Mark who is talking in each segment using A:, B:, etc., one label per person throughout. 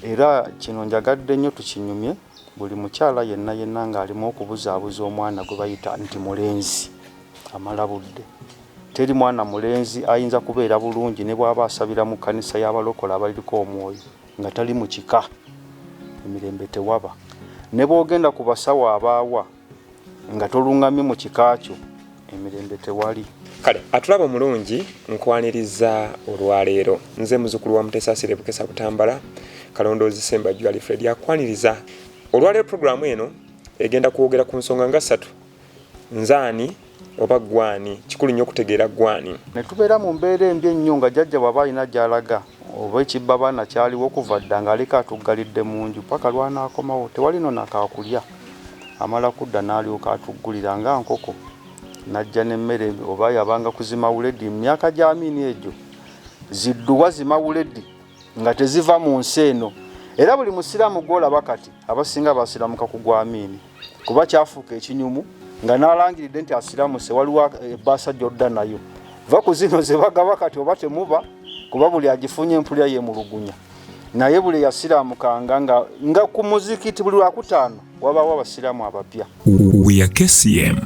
A: Era kino njagadde nnyo tukinyumye, buli mukyala yenna yenna ng'alimu okubuzaabuza omwana gwe bayita nti mulenzi amala budde. Teri mwana mulenzi ayinza kubeera bulungi ne bw'aba asabira mu kkanisa y'abalokole abaliriko omwoyo nga tali mu kika, emirembe tewaba. Ne bw'ogenda ku basawo abaawa nga tolungamye mu kika kyo, emirembe tewali.
B: Kale atulaba omulungi, nkwaniriza olwaleero. Nze muzukulu wa Mutesaasira Bukesa Butambala, Kalondoozi Ssembajju Alfred akwaniriza. Olwaleero pulogulaamu eno egenda kwogera ku nsonga nga ssatu. Nzaani oba gwani? Kikulu nnyo okutegeera gwani.
A: Ne tubeera mu mbeera embi ennyo nga jjajja bw'aba alina gy'alaga oba ekibba baana kyaliwo okuva dda ng'aleka atuggalidde mu nju paka lw'anaakomawo, tewali no na kaakulya. Amala kudda n'alyoka atuggulira nga nkoko n'ajja n'emmere oba yabanga ku zimawuledi mu myaka gya Amini egyo zidduwa zimawuledi nga teziva mu nsi eno. Era buli Musiraamu gw'olaba kati abasinga basiramuka ku gwa Amini kuba kyafuuka ekinyumu nga n'alangiridde nti asiramuse, waliwo ebbaasa gy'odda nayo. Va ku zino ze bagaba kati oba temuba, kuba buli agifunye empulira yeemulugunya. Naye buli eyasiramukanga nga ku muzikiti buli lwakutaano wabaawo abasiraamu abapya.
C: We are KCM.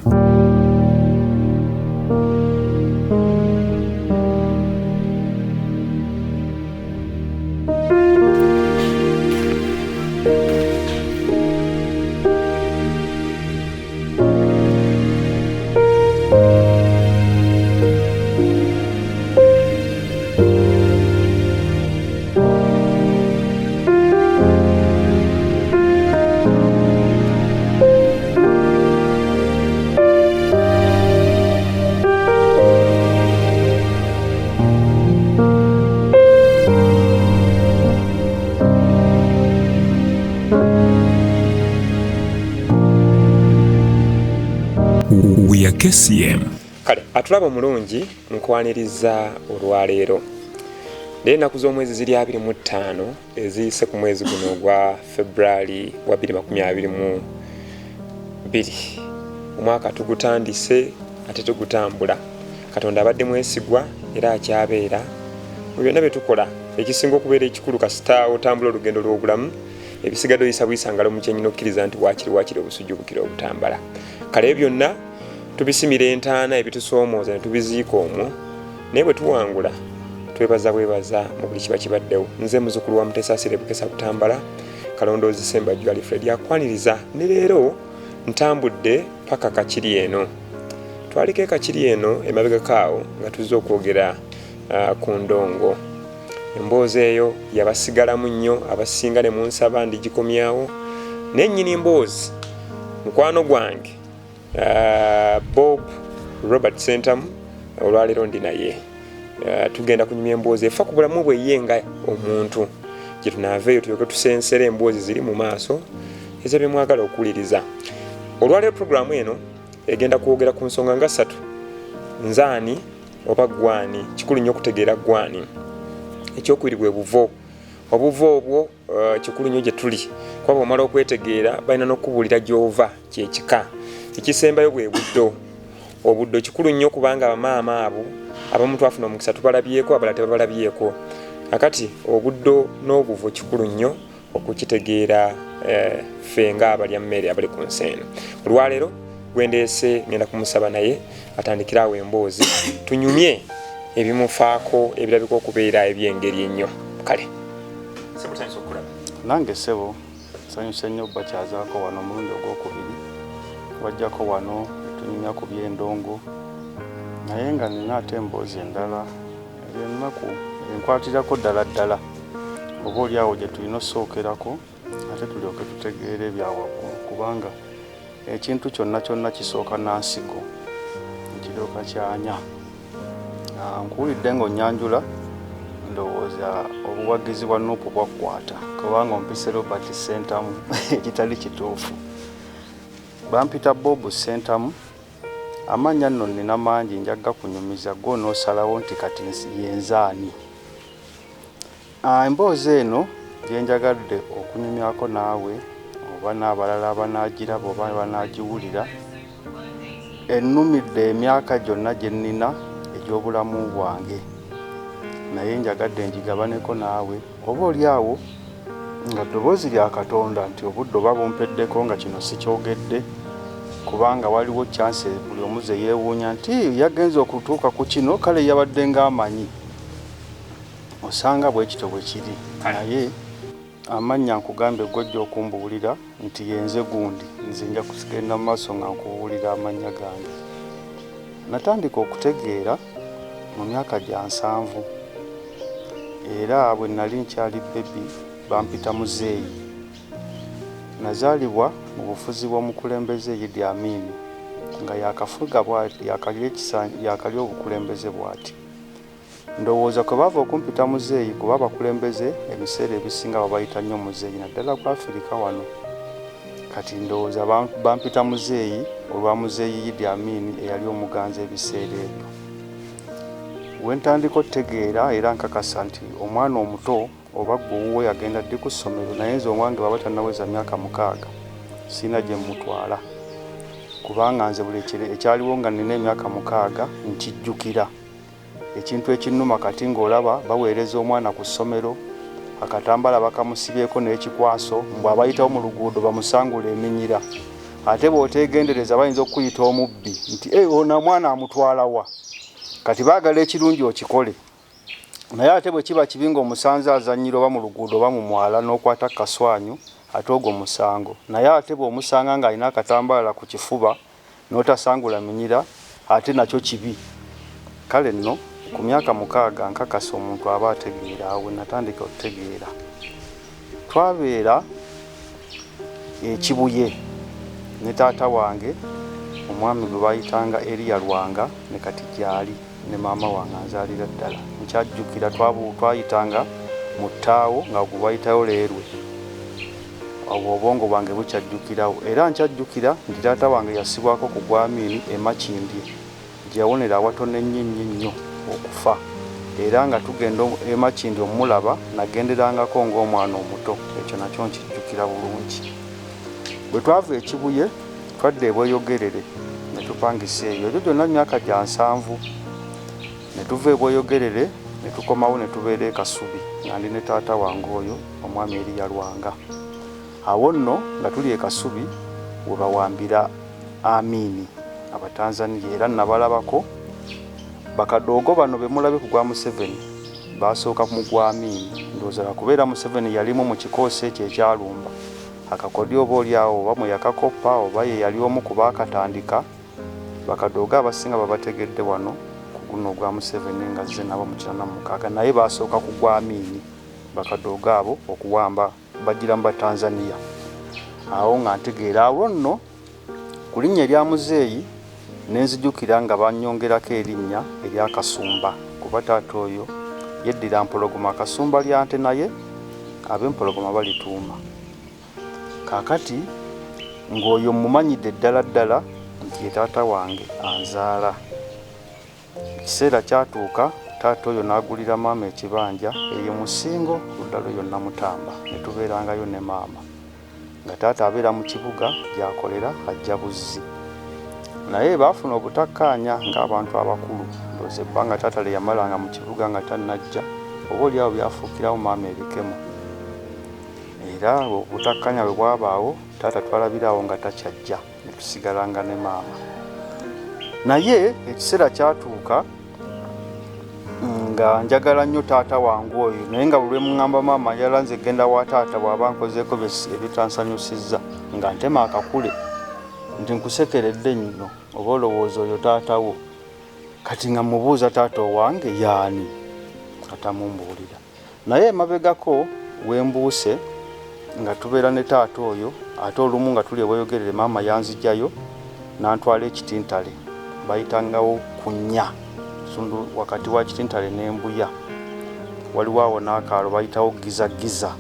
C: We are KCM.
B: Kale atulaba omulungi, nkwaniriza olwaleero. Leero ennaku z'omwezi ziri 25 eziyise ku mwezi guno ogwa February wa 2022. Omwaka tugutandise ate tugutambula. Katonda abadde mwesigwa era akyabeera mu byonna bye tukola. Ekisinga okubeera ekikulu kasita otambula olugendo lw'obulamu, ebisigadde oyisa buyisa ngalo mu kyenyi n'okkiriza nti waakiri waakiri obusujju bukira obutambala. Kale ebyo byonna tubisimira entaana, ebitusoomooza ne tubiziika omwo, naye bwe tuwangula twebaza bwebaza mu buli kiba kibaddewo. Nze muzukulu wa Mutesaasira Bukesa Butambala, Kalondoozi Ssembajju Alfred akwaniriza. Ne leero ntambudde paka Kakiri eno. Twaliko e Kakiri eno emabegako awo nga tuzze okwogera ku ndongo. Emboozi eyo yabasigalamu nnyo abasinga ne munsaba ndigikomyawo, naye nnyini mboozi mukwano gwange Bob Robert Sentamu olwaleero ndi naye. Tugenda kunyumya emboozi efa ku bulamu bwe ye nga omuntu, gye tunaava eyo tulyoke tusensere emboozi ziri mu maaso ez'ebyemwagala okuwuliriza. Olwaleero pulogulaamu eno egenda kwogera ku nsonga nga ssatu. Nzaani oba gwani? Kikulu nnyo okutegeera gwani. Ekyokubiri bwe buvo. Obuvo obwo kikulu nnyo gye tuli, kuba bw'omala okwetegeera balina n'okukubuulira gy'ova, kyekika. Ekisembayo bwe buddo. Obuddo kikulu nnyo kubanga bamaama abo abamu twafuna omukisa tubalabyeko, abalala tebabalabyeko. Akati obuddo n'obuvo kikulu nnyo okukitegeera ffe ng'abalya mmere abali ku nsi eno. Olwaleero gwendeese ngenda kumusaba naye atandikire awo emboozi tunyumye ebimufaako ebirabika okubeera eby'engeri ennyo. Kale
A: nange ssebo nsanyuse nnyo bakyazaako wano omulundi ogwokubiri, wajjako wano tunyumya ku by'endongo, naye nga nina ate emboozi endala ennaku enkwatirako ddala ddala, oba oli awo gye tulina osookerako ate tulyoke tutegeere ebya waggulu, kubanga ekintu kyonna kyonna kisooka na nsigo ekiryoka kyanya. Nkuwulidde ng'onnyanjula, ndowooza obuwagizi bwa Nuupu bwakkwata, kubanga ompise Robert Ssentamu ekitali kituufu. Bampita Bob Ssentamu. Amannya nno nnina mangi, nja gakunyumiza gwe onoosalawo nti kati yenze ani. Emboozi eno gye njagadde okunyumyako naawe oba n'abalala abanaagiraba oba abanaagiwulira, ennumidde emyaka gyonna gye nnina egy'obulamu bwange, naye njagadde ngigabaneko naawe oba oli awo Nga ddoboozi lya Katonda nti obudde oba bumpeddeko nga kino sikyogedde, kubanga waliwo chance buli omu ze yeewuunya nti yagenze okutuuka ku kino, kale yabadde ng'amanyi. Osanga bwe kityo bwe kiri, naye amannya nkugambye ggwe ojja okumbuulira nti yenze gundi, nze nja kugenda mu maaso nga nkubuulira amannya gange. Natandika okutegeera mu myaka gya 70 era bwe nali nkyali bbebi bampita Muzeeyi. Nazaalibwa mu bufuzi bw'omukulembeze Idi Amin nga yaakafuga bw'ati, yaakalya obukulembeze bw'ati. Ndowooza kwe baava okumpita Muzeeyi kuba abakulembeze ebiseera ebisinga babayita nnyo Muzeeyi naddala ku Afirika wano. Kati ndowooza bampita Muzeeyi olwa Muzeeyi Idi Amin eyali omuganzi ebiseera ebyo. We ntandika otutegeera era nkakasa nti omwana omuto oba ggwe owuwo yagenda ddi ku ssomero, naye nze owange bw'aba tannaweza myaka 6 sirina gye mmutwala kubanga nze buli ekyaliwo nga nnina emyaka 6 nkijjukira. Ekintu ekinnuma kati ng'olaba baweereza omwana ku ssomero, akatambala bakamusibyeko n'ekikwaso mbu abayitawo mu luguudo bamusangule eminyira. Ate bw'oteegendereza bayinza okukuyita omubbi nti ee ono omwana amutwala wa? Kati baagala ekirungi okikole naye ate bwe kiba kibi ng'omusanze azannyira oba mu luguudo oba mu mwala n'okwata ku kaswanyu ate ogwo musango. Naye ate bw'omusanga ng'alina akatambaala ku kifuba n'otasangula minyira ate nakyo kibi. Kale nno ku myaka 6 nkakasa omuntu aba ategeera. Awo we natandika okutegeera. Twabeera e Kibuye ne taata wange omwami gwe baayitanga Eriya Lwanga ne kati gy'ali ne maama wange anzaalira ddala. Nkyajjukira twayitanga mu ttaawo nga gwe bayitayo Leerwe. Obwo obwongo bwange bukyajjukirawo era nkyajjukira nti taata wange yassibwako ku gwa Amin e Makindye gye yawonera awatono ennyo ennyo ennyo okufa era nga tugenda e Makindye omulaba nagenderangako ng'omwana omuto, ekyo nakyo nkijjukira bulungi. Bwe twava e Kibuye twadda e Bweyogerere ne tupangisa eyo, egyo gyonna myaka gya 70. Ne tuva e Bweyogerere ne tukomawo ne tubeera e Kasubi nga ndi ne taata wange oyo omwami Eriya Lwanga. Awo nno nga tuli e Kasubi we bawambira Amini Abatanzania era nabalabako. Bakadoogo bano be mulabye ku gwa Museveni baasooka mu gwa Amini. Ndowooza lwakuba era Museveni yalimu mu kikoosi ekyo ekyalumba. Akakodyo oba oli awo oba mwe yakakoppa oba ye yali omu ku baakatandika. Bakadoogo abasinga babategedde wano ku guno ogwa Museveni ng'azze nabo mu 86 naye baasooka ku gwa Amini. Bakadoogo abo okuwamba bagira mu Batanzania. Awo nga ntegeera. Awo nno ku linnya erya Muzeeyi ne nzijukira nga bannyongerako erinnya erya Kasumba kuba taata oyo yeddira Mpologoma. Akasumba lya nte naye ab'Empologoma balituuma. Kaakati ng'oyo mmumanyidde ddala ddala nti ye taata wange anzaala. Ekiseera kyatuuka taata oyo n'agulira maama ekibanja eyo mu Ssingo ludda lw'eyo Namutamba ne tubeerangayo ne maama. Nga taata abeera mu kibuga gy'akolera ajja buzzi. Naye baafuna obutakkaanya ng'abantu abakulu. Ndowooza ebbanga taata lye yamalanga mu kibuga nga tannajja oba oli awo byafuukirawo maama ebikemo. Era obutakkaanya bwe bwabaawo taata twalabira awo nga takyajja ne tusigalanga ne maama. Naye ekiseera kyatuuka nga njagala nnyo taata wange oyo naye nga buli lwe muŋŋamba maama njagala nze genda wa taata bw'aba nkozeeko ebitansanyusizza nga ntema akakule nti nkusekeredde nno oba olowooza oyo taata wo. Kati nga mmubuuza taata owange y'ani atamumbuulira. Naye emabegako we mbuuse nga tubeera ne taata oyo ate olumu nga tuli e Bweyogerere maama yanzigyayo n'antwala e Kitintale bayitangawo ku nnya kitundu wakati wa Kitintale ne Mbuya waliwo awo n'akaalo bayitawo Giza Giza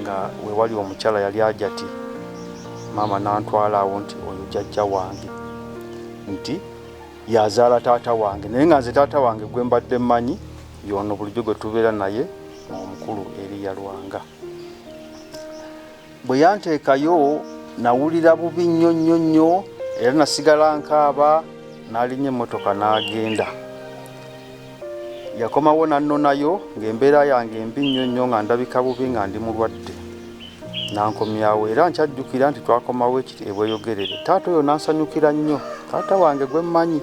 A: nga we wali omukyala yali ajati maama n'antwala awo nti oyo jajja wange nti yazaala taata wange naye nga nze taata wange gwe mbadde mmanyi y'ono bulijjo gwe tubeera naye omukulu Eriya Lwanga. Bwe yanteekayo nawulira bubi nnyo nnyo nnyo era nasigala nkaaba n'alinnya emmotoka n'agenda. Yakomawo n'annonayo ng'embeera yange mbi nnyo nnyo, nga ndabika bubi, nga ndi mulwadde, nankomyawo. Era nkyajjukira nti twakomawo eBweyogerere. Taata oyo nansanyukira nnyo, taata wange gwe mmanyi,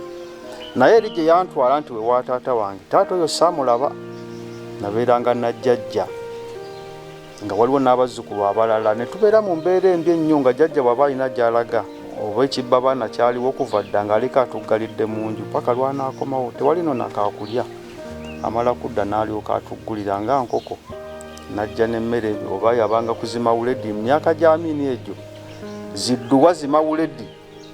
A: naye eri gye yantwala nti wewa taata wange, taata oyo saamulaba. Nabeeranga najjajja, nga waliwo n'abazzukulu abalala, ne tubeera mu mbeera embi ennyo, nga jjajja bw'aba alina gy'alaga oba ekibba baana kyaliwo okuva dda, ng'aleka atuggalidde mu nju paka lwanaakomawo. Tewali no nakaakulya, amala kudda n'alyoka atuggulira nga nkoko, n'ajja n'emmere oba yabanga kuzimawuledi. Mu myaka gya Amini egyo zidduwa zimawuledi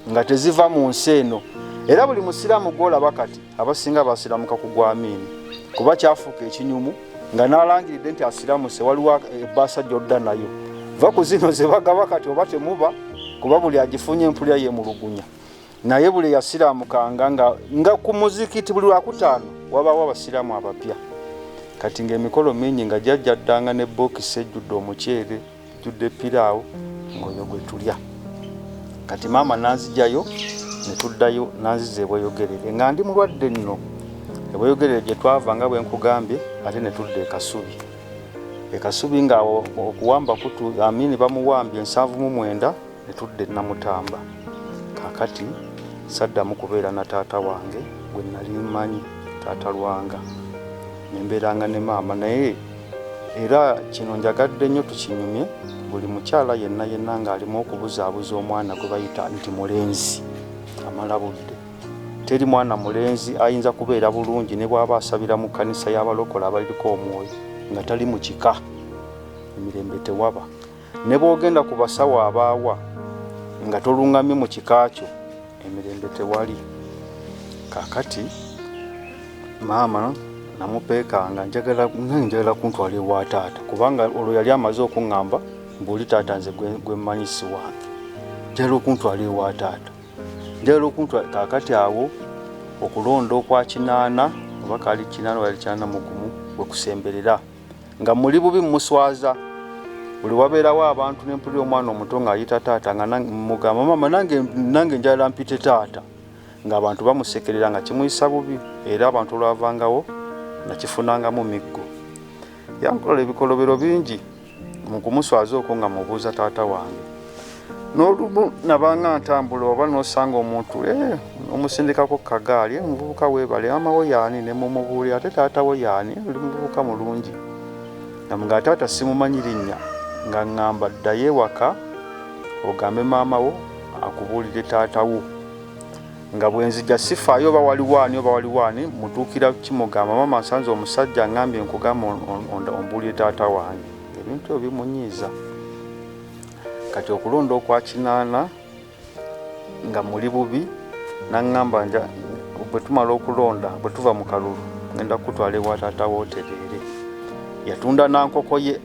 A: nga teziva mu nsi eno, era buli musiraamu gw'olaba kati abasinga basiramuka ku gwa Amini, kuba kyafuuka ekinyumu nga n'alangiridde nti asiramuse. Waliwo ebbaasa gy'odda nayo, va ku zino ze bagaba kati oba temuba, kuba buli agifunye empulira yemulugunya. Naye buli yasiramukanga nga ku muzikiti buli lwakutaano wabaawo abasiraamu abapya. Kati ng'emikolo mingi, nga jjajja addanga ne bookisi ejjudde omuceere, ejjudde piraawo, ng'oyo gwe tulya. Kati maama nanzijayo ne tuddayo, nanziza eBweyogerere nga ndi mulwadde nno. EBweyogerere gye twava, nga bwe nkugambye, ate ne tudda eKasubi. EKasubi nga okuwamba kutu Amini bamuwambye 79, ne tudda eNamutamba. Kakati saddamu kubeera na taata wange gwe nali mmanyi, taata Lwanga, nembeeranga ne maama. Naye era kino njagadde nnyo tukinyumye, buli mukyala yenna yenna ng'alimu okubuzaabuza omwana gwe bayita nti mulenzi amala budde. Teri mwana mulenzi ayinza kubeera bulungi ne bw'aba asabira mu kkanisa y'abalokola abaliriko omwoyo nga tali mu kika, emirembe tewaba. Ne bw'ogenda ku basawo abaawa nga tolungamye mu kika kyo, emirembe tewali. Kaakati maama namupeekanga, njagala nange njagala kuntwala ewa taata, kubanga olwo yali amaze okuŋŋamba mbuuli taata nze gwe mmanyi si wange, njagala okuntwala ewa taata, njagala okuntwala. Kaakati awo okulonda okwa 80 oba kaali 80 oba yali 81 bwe kusemberera, nga muli bubi, muswaza buli wabeerawo abantu, nempulira omwana omuto ng'ayita taata, nga mugamba maama nange njagala mpite taata, ng'abantu bamusekerera, nga kimuyisa bubi. Era abantu olwavangawo nakifunangamu miggo, yankola ebikolobero bingi mu kumuswaza okwo nga mubuuza taata wange. N'olumu nabanga ntambula oba n'osanga omuntu omusindikako kagaali, omuvubuka weebale, maama wo yaani? Ne mumubuulira, ate taata wo yaani? Oli muvubuka mulungi. Nga taata simumanyi linnya, nga ŋŋamba ddayo ewaka ogambe maama wo akubuulire taata wo. Nga bwe nzija sifaayo oba waliwo ani oba waliwo ani, mutuukira kimugamba, maama nsanze omusajja aŋŋambye nkugamba ombuulire taata wange. Ebintu ebyo bimunyiiza. Kati okulonda okwa 80 nga muli bubi, naŋŋamba bwe tumala okulonda, bwe tuva mu kalulu, ngenda kukutwala ewa taata wootereere. Yatunda nankoko ye,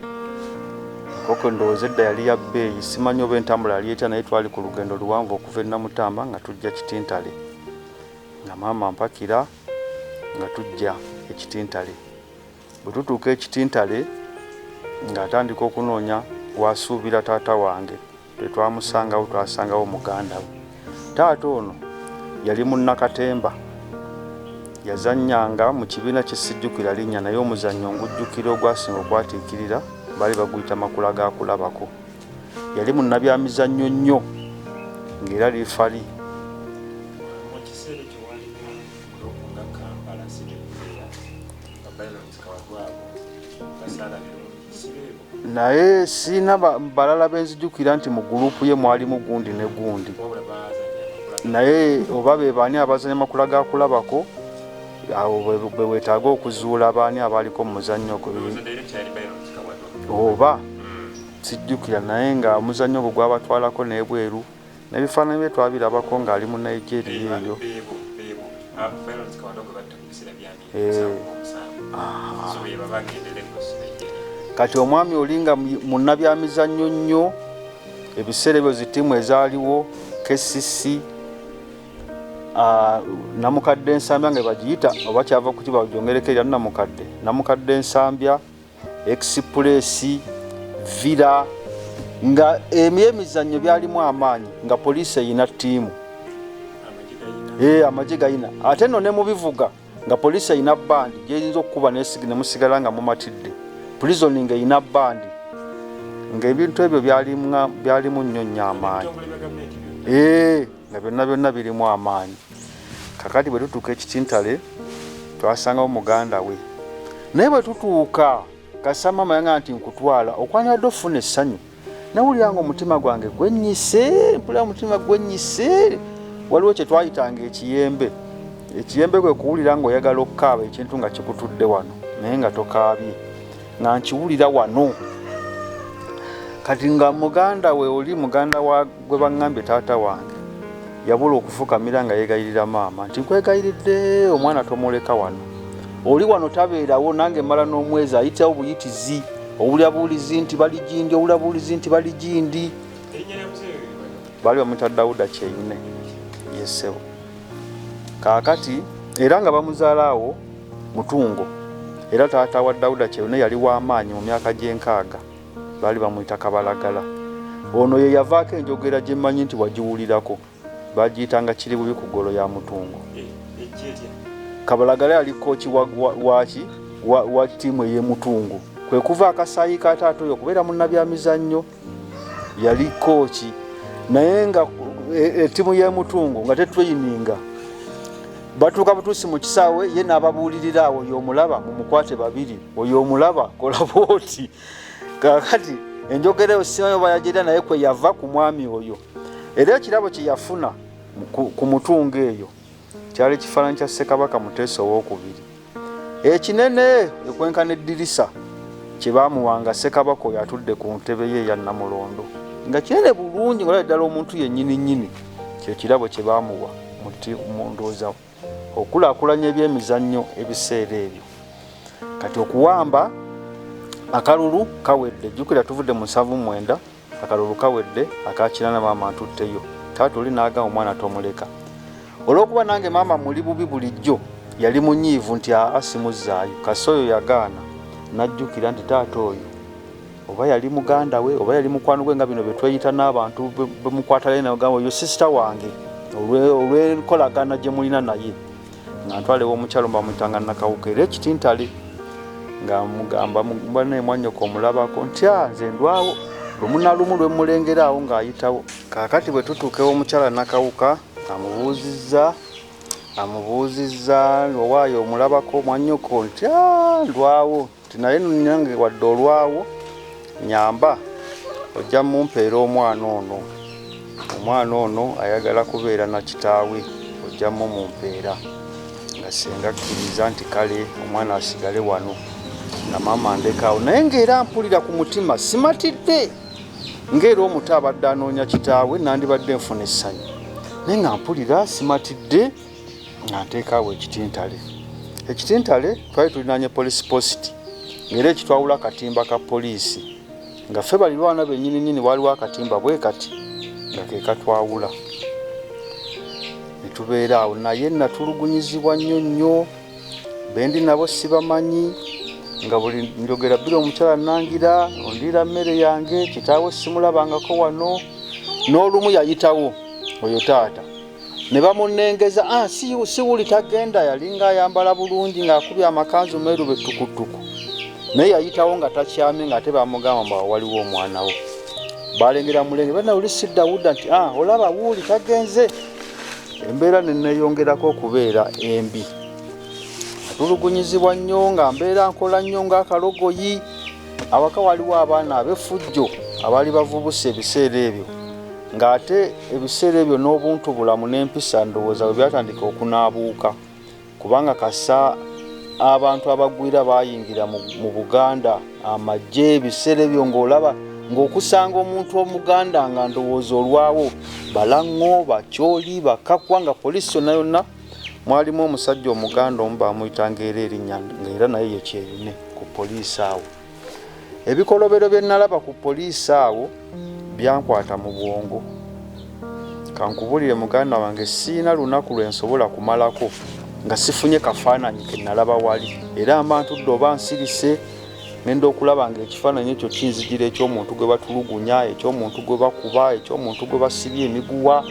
A: enkoko ndowooza edda yali ya bbeeyi, simanyi oba entambula yali etya, naye twali ku lugendo luwanvu okuva e Namutamba nga tujja Kitintale, nga maama mpakira nga tujja eKitintale. Bwe tutuuka eKitintale ng'atandika okunoonya wasuubira taata wange, tetwamusangawo, twasangawo muganda we. Taata ono yali munnakatemba, yazannyanga mu kibiina kyesijjukira linnya, naye omuzannyo ngujjukira ogwasinga okwatiikirira baali baguyita Makula ga Kulabako. Yali munnabyamizannyo nnyo ng'era liifali.
B: Mu kiseera ekyo waliwo group nga Kampala City Prayer, nga Byron Kawadwabo, Basaala Birungi, si beebo?
A: Naye siina balala benzijukira nti mu gurupu ye mwalimu gundi ne gundi,
B: wabula baazannya amakula.
A: Naye oba be baani abazanya Makula ga Kulabako, awo bwe weetaaga okuzuula baani abaaliko mu muzannyo ogwo.
B: Ndowooza director yali Byron Kawadwa.
A: Oba sijjukira, naye nga omuzannyo ogwo gwabatwalako n'ebweru, n'ebifaananyi bye twabirabako ng'ali mu Nigeria eyo.
B: Beebo, beebo. Byron Kawadwa gwe batta mu biseera bya 77. So be baba bagenda Lagos, Nigeria.
A: Kati omwami oli nga munnabyamizannyo nnyo, ebiseera ebyo zitiimu ezaaliwo KCC, Namukadde Nsambya nga bagiyita, oba kyava kuki bagyongereko erya Namukadde, Namukadde Nsambya, Express, Villa, nga emyemizannyo byalimu amaanyi, nga poliisi eyina ttiimu.
B: Amagye gayina.
A: Amagye gayina, ate nno ne mu bivuga Nga poliisi erina bandi gyeyinza okukuba ne musigala nga mumatidde, prison nga erina bandi, ng'ebintu ebyo byalimu nnyo nnyo amaanyi, nga byonna byonna birimu amaanyi. Kakati bwe tutuuka ekitintale twasangawo muganda we, naye bwe tutuuka kasa maama yanga nti nkutwala okwanibadde okufuna essanyu, nawulira nga omutima gwange gwennyise, mpulira omutima gwennyise. Waliwo kye twayitanga ekiyembe. Ekiyembe kwe kuwulira ng'oyagala okukaaba ekintu nga kikutudde wano naye nga tokaabye, nga nkiwulira wano. Kati nga muganda we oli muganda wa gwe baŋŋambye taata wange yabula okufukamira nga yeegayirira maama nti nkwegayiridde omwana tomuleka wano, oli wano tabeerawo, nange mmala n'omwezi ayitawo buyitizi, owulira buwulizi nti bali gindi, owulira buwulizi nti bali gindi. Baali bamuyita Dawuda Kyeyune yessebo. Kaakati era nga bamuzaala awo Mutungo, era taata wa Dawuda Kyeyune yali w'amaanyi mu myaka gy'enkaaga, baali bamuyita Kabalagala. Ono ye yavaako enjogera gye mmanyi nti wagiwulirako, bagiyitanga kiri bubi ku ggolo ya Mutungo. Kabalagala yali kooki waki wa ttiimu ey'emutungo, kwe kuva akasaayi ka taata oyo okubeera munnabyamizannyo. Yali kooki naye nga ettiimu y'emutungo nga tetweyininga, batuuka butuusi mu kisaawe ye n'ababuulirira awo, oyo omulaba mumukwate babiri, oyo omulaba kola bwoti. Kaakati enjogera eyo simanyi oba yagira, naye kwe yava ku mwami oyo. Era ekirabo kye yafuna ku mutungo eyo kyali kifaananyi kya Ssekabaka Muteesa Owookubiri ekinene ekwenkana eddirisa, kye baamuwanga Ssekabaka oyo atudde ku ntebe ye eya Nnamulondo, nga kinene bulungi ng'olaba ddala omuntu yennyini nnyini. Kye kirabo kye baamuwa mu ndowooza okulaakulanya ebyemizannyo ebiseera ebyo. Kati okuwamba akalulu kawedde, jjukira tuvudde mu 79, akalulu kawedde akakirana, maama ntutteyo taata oli n'agamba omwana tomuleka. Olw'okuba nange maama muli bubi bulijjo yali munyiivu nti aa simuzzaayo, kasa oyo yagaana. Najjukira nti taata oyo oba yali muganda we oba yali mukwano gwe, nga bino bye tweyita n'abantu bemukwataganye nagamba oyo sisita wange olw'enkolagana gye mulina naye. Nga ntwala ew'omukyalo bamuyitanga Nakawuka era ekitintale, nga mugamba banaye mwannyoko omulabako nti a nze ndwawo lumu na lumu lwe mmulengera awo ng'ayitawo. Kaakati bwe tutuuka ew'omukyala Nakawuka amubuuzizza amubuuzizza owaayo omulabako mwannyoko nti a ndwawo, nti naye nange wadde olwawo nyamba ojja mumpeera omwana ono, omwana ono ayagala kubeera na kitaawe, ojja mumumpeera. Nga senga akkiriza nti kale omwana asigale wano, nga maama ndekaawo, naye ng'era mpulira ku mutima simatidde ng'era omuto abadde anoonya kitaawe nandibadde nfuna essanyu, naye nga mpulira simatidde. Nga nteekaawo ekitintale. Ekitintale twali tulinaanye police post, ng'era ekitwawula akatimba ka poliisi, nga ffe balirwana bennyini nnyini waaliwo akatimba bwe kati nga ke katwawula ne tubeera awo. Naye natulugunyizibwa nnyo nnyo, bendi nabo sibamanyi, nga buli njogera bbiri omukyala nangira ondiira mmere yange, kitaawe simulabangako wano. N'olumu yayitawo oyo taata ne bamunengeza, ah, si wuli tagenda, yalinga ayambala bulungi ng'akubye amakanzu meeru bettukutuku, naye yayitawo nga takyamye, ng'ate bamugamba mbu waliwo omwana wo. Balengera mulenge bana oli si Dawuda nti ah, olaba wuuli tagenze. Embeera ne neeyongerako okubeera embi, atulugunyizibwa nnyo, nga mbeera nkola nnyo ng'akalogoyi. Awaka waliwo abaana ab'effujjo abaali bavubuse ebiseera ebyo, ng'ate ebiseera ebyo n'obuntu bulamu n'empisa ndowooza bwe byatandika okunaabuuka, kubanga kasa abantu abagwira baayingira mu Buganda amagye ebiseera ebyo, ng'olaba ng'okusanga omuntu Omuganda nga ndowooza olwawo Balaŋŋo, Bakyoli, Bakakwa, nga poliisi yonna yonna mwalimu omusajja Omuganda omu bamuyitanga era erinnya ng'era naye ye Kyeyune ku poliisi awo. Ebikolobero bye nalaba ku poliisi awo byankwata mu bwongo. Kankubulire muganda wange, siina lunaku lwe nsobola kumalako nga sifunye kafaananyi ke nalaba wali, era mba ntudde oba nsirise ngenda okulaba ng'ekifaananyi ekyo kinzijira, eky'omuntu gwe batulugunya, eky'omuntu gwe bakuba, eky'omuntu gwe basibye emiguwa.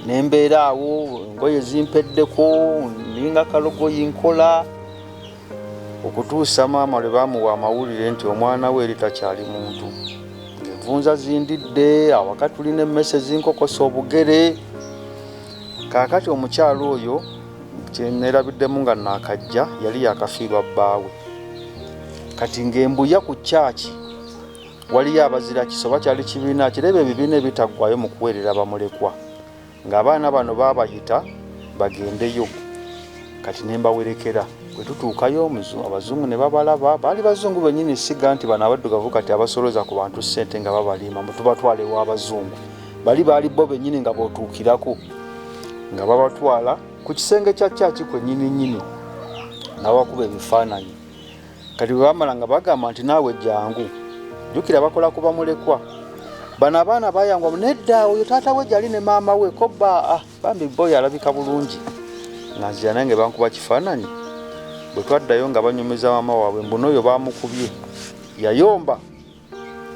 A: Nembeera awo, engoye zimpeddeko, ninga kalogoyi nkola, okutuusa maama lwe bamuwa amawulire nti omwana we eri takyali muntu. Ng'envunza zindidde, awaka tulina emmese zinkokosa obugere. Kaakati omukyala oyo kyenerabiddemu nga naakajja yali yakafiirwa bbaawe. Kati ng'embuya ku kyaki waliyo abazira kisa oba kyali kibiina kirebe ebibiina ebitaggwayo mu kuweerera bamulekwa, ng'abaana bano baabayita bagendeyo. Kati ne mbawerekera. Bwe tutuukayo abazungu ne babalaba, baali bazungu bennyini, siga nti bano abaddugavu kati abasolooza ku bantu ssente nga babalima mbu tubatwala ew'abazungu. Bali baali bo bennyini nga b'otuukirako nga babatwala ku kisenge kya kyaki kwennyini nnyini, n'abakuba ebifaananyi. Kati bwe bamala nga bagamba nti naawe jangu, jjukira bakola ku bamulekwa. Bano abaana bayangwa nedda, oyo taata we gyali ne maama we ko ba bambi boy alabika bulungi. Nga nzira nange bankuba kifaananyi. Bwe twaddayo nga banyumiza maama waabwe mbu n'oyo baamukubye, yayomba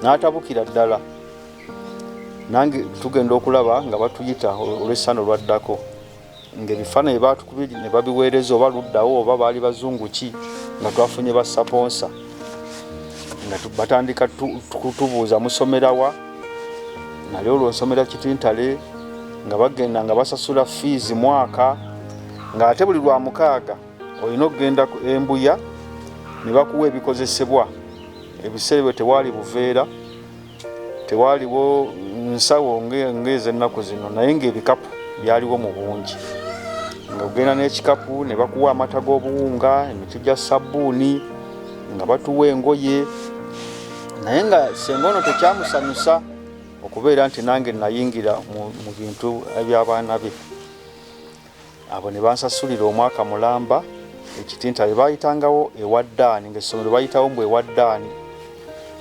A: n'atabukira ddala. Nange tugenda okulaba nga batuyita olw'essano lwaddako, ng'ebifaananyi baatukubye ne babiweereza oba luddawo oba baali bazungu ki, nga twafunye ba saponsa nga batandika kutubuuza musomera wa. Nali olwo nsomera Kitintale, nga bagenda nga basasula fiizi mwaka, ng'ate buli lwa mukaaga olina okugenda Embuya ne bakuwa ebikozesebwa. Ebiseera ebyo tewaali buveera, tewaaliwo nsawo ng'ez'ennaku zino, naye ng'ebikapu byaliwo mu bungi. Nga ogenda n'ekikapu ne bakuwa amata g'obuwunga, emiti gya sabbuuni, nga batuwa engoye. Naye nga ssenga ono tekyamusanyusa okubeera nti nange nayingira mu bintu eby'abaana be. Abo ne bansasulira omwaka mulamba Ekitintale. Baayitangawo ewa Ddaani, ng'essomero bayitawo mbu ewa Ddaani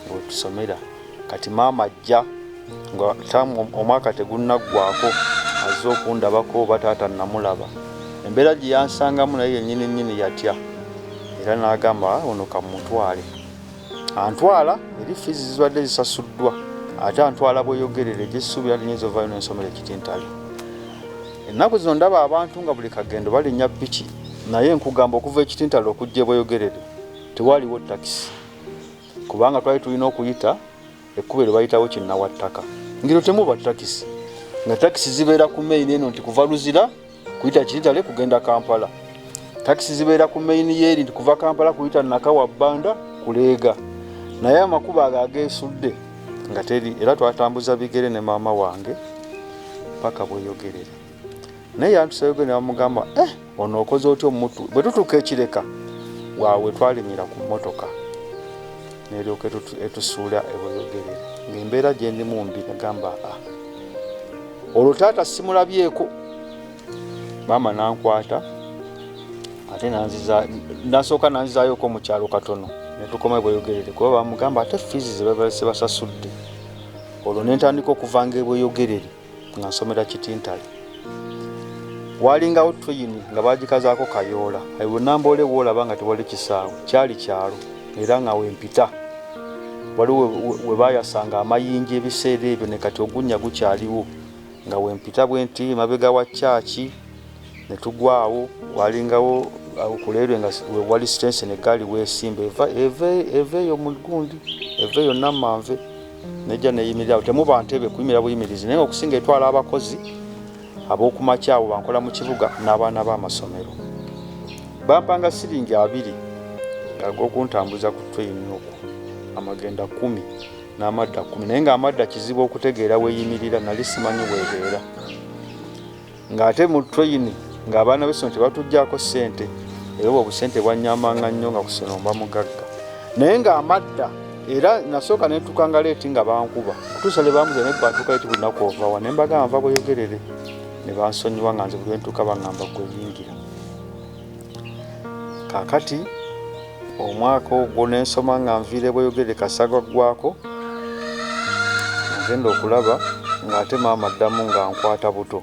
A: ng'otusomera. Kati maama ajja nga taamu omwaka tegunnaggwako, azze okundabako oba taata namulaba. Embeera gye yansangamu naye yennyini nnyini yatya, era n'agamba ono kammutwale. Antwala eri fiizi zibadde zisasuddwa, ate antwala Bweyogerere gye ssuubira nti nnyinza ovaayo n'ensomera Ekitintale. Ennaku zino ndaba abantu nga buli kagendo balinnya piki, naye nkugamba okuva Ekitintale okujja e Bweyogerere tewaaliwo takisi, kubanga twali tulina okuyita ekkubo eryo bayitawo Kinnawattaka, ngiro temuba takisi, nga takisi zibeera ku main eno nti kuva Luzira kuyita Kitintale kugenda Kampala. Takisi zibeera ku main yeeri nti kuva Kampala kuyita Nakawa Bbanda kuleega, naye amakubo ago ageesudde nga teri. Era twatambuza bigere ne maama wange paka Bweyogerere. Naye yantusayo ne bamugamba, ono okoze otya omutu. Bwe tutuuka Ekireka waawe twalinyira ku mmotoka neryoka etusuula Ebweyogerere, ng'embeera gye ndimu mbi. Nagamba olwo taata simulabyeko. Maama nankwata ate nanziza, nasooka nanzizaayoko mu kyalo katono ne tukoma Ebweyogerere, kuba bamugamba ate fiizi ze babase basasudde. Olwo ne ntandika okuvanga Ebweyogerere nga nsomera Kitintale. Walingawo tweyini nga bagikazaako Kayoola. Ewe Namboole woolaba nga tewali kisaawe, kyali kyalo, era nga wempita waliwo we baayasanga amayinja ebiseera ebyo, ne kati ogunnya gukyaliwo. Nga wempita bwe nti mabega wa kyaki ne tugwawo, walingawo awo ku leerwe nga wali sitensi negaali weesimba eva eyo mu gundi, eva eyo Nammanve nejja neyimirira awo. Temuba ntebe, kuyimirira buyimirizi, naye nga okusinga etwala abakozi ab'okumakya abo bankola mu kibuga n'abaana b'amasomero. Bampanga siringi 20 ag'okuntambuza ku train okwo, amagenda 10 n'amadda 10, naye ng'amadda kizibu okutegeera weeyimirira, nali simanyi weebeera. Ng'ate mu train ng'abaana b'essomero tebatuggyako ssente, era obwo obusente bwannyambanga nnyo nga ku ssomero mba mugagga. Naye ng'amadda era nasooka ne ntuuka nga leeti nga bankuba, okutuusa lwe bambuuza naye gwe atuuka leeti buli lunaku ova wa, ne mbagamba nva Bweyogerere, ne bansonyiwa nga nze buli lwe ntuuka baŋŋamba ggwe yingira. Kaakati omwaka ogwo ne nsoma nga nviira Bweyogerere Kasagwa ggwako, nagenda okulaba ng'ate maama addamu nga nkwata buto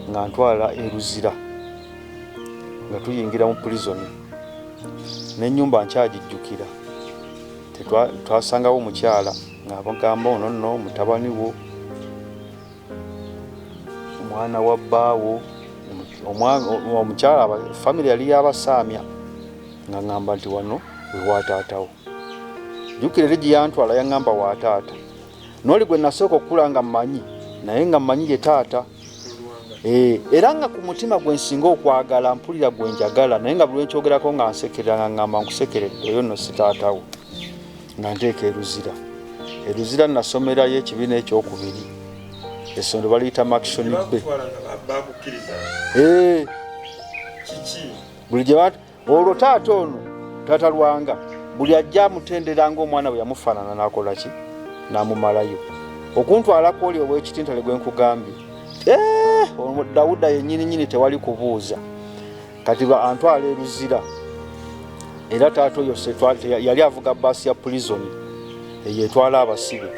A: nga ntwala e Luzira, nga tuyingira mu prison. N'ennyumba nkyagijjukira, twasangawo omukyala ng'abagamba ono nno mutabani wo. Mwana wa bbaawo, omukyala, famire yali yabasaamya, nga ŋŋamba nti wano we wa taatawo. Jjukira eri gye yantwala yaŋŋamba wa taata. N'oli gwe nasooka okukula nga mmanyi, naye nga mmanyi ye taata. Era nga ku mutima gwe nsinga okwagala, mpulira gwe njagala, naye nga buli lwe nkyogerako nga nsekerera, nga ŋŋamba nkusekeredde, oyo nno si taatawo. Nga nteeka e Luzira. E Luzira nasomerayo ekibiina ekyokubiri. Essomero baliyita Maction Bay. Buli gye olwo taata ono, taata Lwanga, buli ajja amutendera ng'omwana bwe yamufaanana n'akola ki? N'amumalayo. Okuntwala kw'oli ow'ekitintale gwe nkugambye. Dawuda yennyini nnyini tewali kubuuza. Kati antwala e Luzira. Era taata oyo yali avuga bbaasi ya prison eyo etwala abasibe.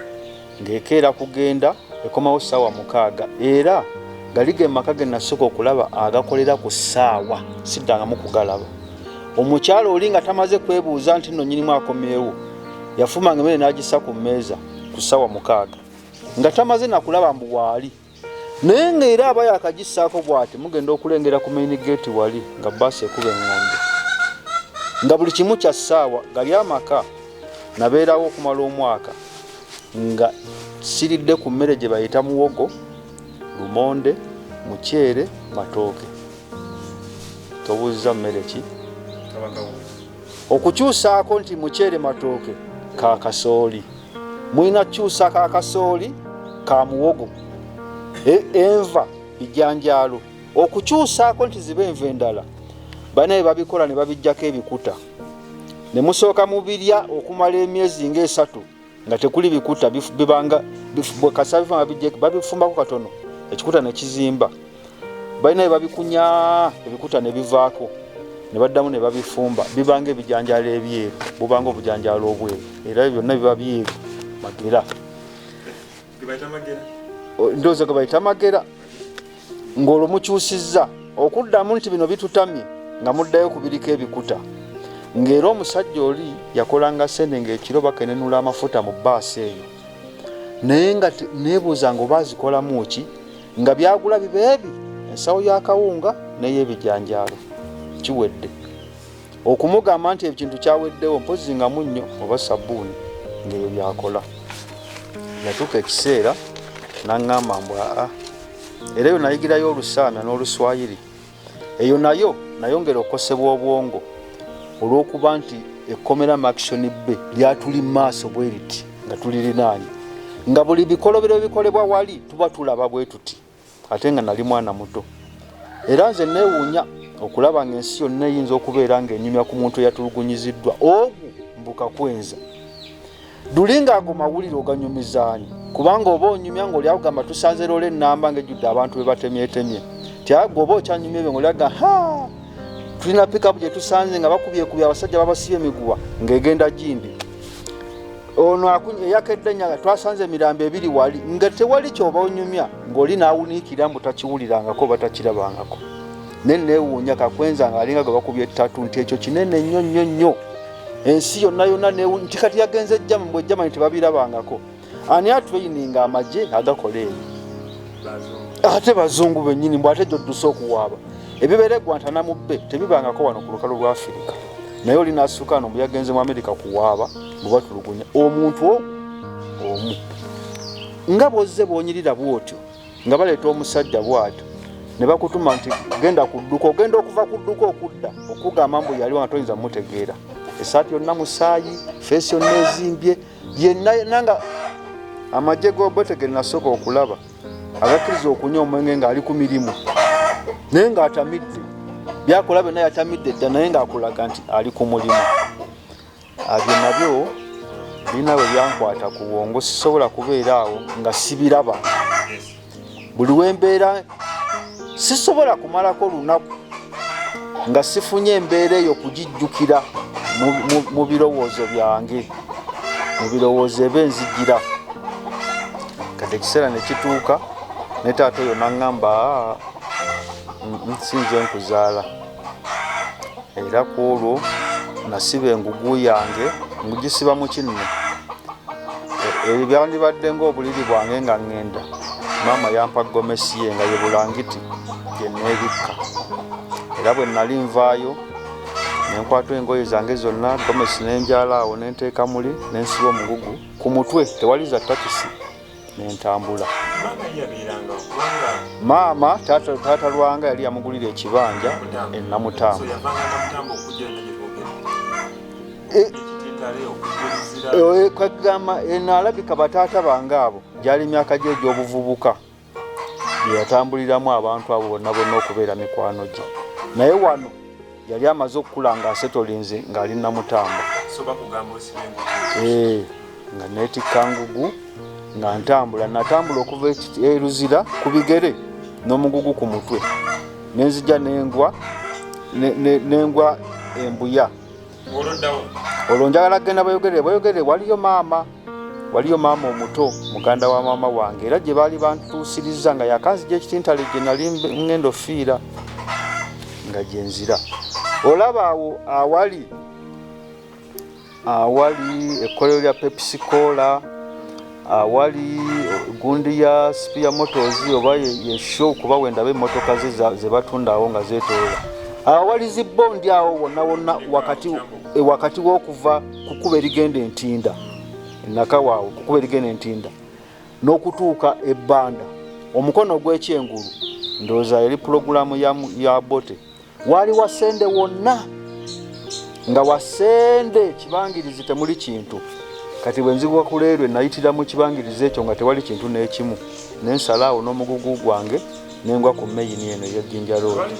A: Ng'ekeera kugenda ekomawo ssaawa 6. Era gali ge maka ge nasooka okulaba agakolera ku ssaawa, siddangamu kugalaba. Omukyala oli nga tamaze kwebuuza nti nno nnyinimu akomyewo, yafumanga emmere n'agissa ku mmeeza ku ssaawa 6 nga tamaze na kulaba mbu waali. Naye ng'era aba yakagissaako bw'ati, mugenda okulengera ku main gate wali nga bbaasi ekuba eŋŋombe. Nga buli kimu kya ssaawa. Gali amaka nabeerawo okumala omwaka nga siridde ku mmere gye bayita muwogo, lumonde, muceere, matooke. Tobuuzza mmere ki? Okukyusaako nti muceere matooke ka kasooli. Mulina kukyusa ka kasooli ka muwogo, enva bijanjaalo. Okukyusaako nti zibe enva endala, balina bye babikola ne babiggyako ebikuta. Ne musooka mubirya okumala emyezi ng'esatu nga tekuli bikuta, bibanga, bwe kasa bifa babiggyeko, babifumbako katono, ekikuta ne kizimba. Balina bye babikunya ebikuta ne bivaako, ne baddamu ne babifumba, bibanga ebijanjaalo ebyeru, bubanga obujanjaalo obweru, era byonna biba byeru magera. Ndowooza ge bayita magera. Ng'olwo mukyusizza okuddamu nti bino bitutamye, nga muddayo ku biriko ebikuta. Ng'era omusajja oli yakolanga ssente ng'ekiro bakenenula amafuta mu bbaasi eyo. Naye nga neebuuza nga oba azikolamu ki, nga byagula biba ebi, ensawo y'akawunga n'ey'ebijanjaalo. Kiwedde. Okumugamba nti ekintu kyaweddewo, mpozzi nga munnyo oba sabbuuni, ng'ebyo by'akola. Yatuuka ekiseera n'aŋŋamba mbu aa. Era eyo nayigirayo Olusaamya n'Oluswayiri. Eyo nayo nayongera okukosebwa obwongo olw'okuba nti ekkomera Maction Bay lyatuli mu maaso bwe riti nga tulirinaanye, nga buli bikolobero ebikolebwa wali tuba tulaba bwe tuti, ate nga nali mwana muto. Era nze neewuunya okulaba ng'ensi yonna eyinza okubeera ng'enyumya ku muntu eyatulugunyiziddwa ogwo mbu kakwenza. Luli ng'ago mawulire oganyumizaani, kubanga oba onyumya ng'oli akugamba tusanze loole ennamba ng'ejjudde abantu be batemyetemye. Ti gwe oba okyanyumya ebyo ng'oli agamba ha, tulina pikapu gye tusanze nga bakubyekubye abasajja babasibye emiguwa ng'egenda gindi. Ono eyakedde nnyo twasanze emirambo ebiri wali nga tewali ky'oba onyumya ng'oli n'awuniikirira mbu takiwulirangako oba takirabangako. Naye neewuunya kakwenza ng'alinga gwe bakubye ettatu nti ekyo kinene nnyo nnyo nnyo. Ensi yonna yonna nti kati yagenze Germany, bwe Germany tebabirabangako. Ani atraininga amagye agakola ebyo? Ate bazungu bennyini mbu ate gy'odduse okuwaaba. Ebibeera e Guantanamo Bay tebibangako wano ku lukalu lwa Afirika. Naye oli n'asituka wano mbu yagenze mu Amerika kuwaaba mbu batulugunya omuntu ogwo omu. Nga bw'ozze bw'onyirira bw'otyo nga baleeta omusajja bw'atyo ne bakutuma nti genda ku dduka, ogenda okuva ku dduka okudda okugamba mbu yaliwo nga toyinza mutegeera. Essaati yonna musaayi, feesi yonna ezimbye, yenna yenna nga amagye g'Obote ge nasooka okulaba agakkiriza okunywa omwenge ng'ali ku mirimu naye ng'atamidde, byakola byonna yatamidde dda naye ng'akulaga nti ali ku mulimu. Ebyo nabyo birina bwe byankwata ku bwongo, sisobola kubeera awo nga sibiraba. Buli we mbeera sisobola kumalako lunaku nga sifunye embeera eyo kugijjukira mu birowoozo byange, mu birowoozo eba enzijira. Kati ekiseera ne kituuka ne taata oyo n'aŋŋamba, aa, si nze nkuzaala. Era ku olwo nasiba engugu yange ngugisiba mu kinno. Ebyo byandibadde ng'obuliri bwange nga ŋŋenda. Maama yampa gomesi ye nga ye bulangiti gye neebikka, era bwe nali nvaayo ne nkwata engoye zange zonna, gomesi ne ngyala awo ne nteeka muli ne nsiba omugugu ku mutwe, tewali za takisi, ne ntambula. Maama taata Lwanga yali yamugulira ekibanja e Namutamba. Kwegamba eno alabika bataata bange abo gyali myaka gye egy'obuvubuka gye yatambuliramu abantu abo bonna bonna okubeera mikwano gye, naye wano yali amaze okukula nga asetolinze ng'ali Namutamba. Nga neetikka ngugu nga ntambula, natambula okuva e Luzira ku bigere n'omugugu ku mutwe, nenzija nengwa nengwa Embuya. Olwo njagala kugenda Bweyogerere. Bweyogerere waliyo maama, waliyo maama omuto muganda wa maama wange, era gye baali bantuusiriza nga yakanzija ekitintale gye nali ngenda ofiira nga gye nzira. Olaba awo awali awali ekkolero lya Pepsi Cola, awali gundi ya Spear Motors oba ye show, kuba wendaba emmotoka ze ze batunda awo nga zeetoloola, awali zi bondi awo wonna wonna wakati wakati w'okuva ku kkubo erigenda Entinda Nakawa, awo ku kkubo erigenda Entinda n'okutuuka Ebbanda, omukono ogw'ekyengulu, ndowooza eri pulogulaamu ya Bote, waali wasende wonna nga wasende kibangirizi, temuli kintu. Kati bwe nziguka ku leerwe nayitira mu kibangirizi ekyo nga tewali kintu n'ekimu, nensala awo n'omugugu gwange nengwa ku meyini eno ey'Ejjinja Road.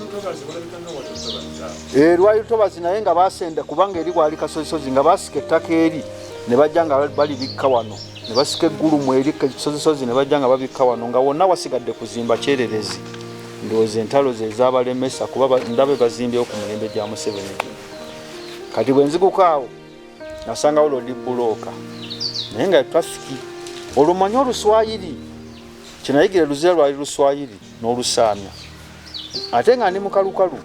A: Lwali lutobazi, naye nga basenda kubanga eri wali kasozisozi, nga basika ettaka eri ne bajja nga balibikka wano, ne basika eggulumu eri kisozisozi ne bajja nga babikka wano, nga wonna wasigadde kuzimba kyererezi. Ndowooza entalo ze zabalemesa, kuba ndabe bazimbyewo ku mulembe gya Museveni. Kati bwe nziguka awo nasangawo lodi bulooka, naye nga trafiki. Olwo manyi Oluswayiri, kyenayigira Luzira lwali Luswayiri n'Olusaamya, ate nga ndi mukalukalu,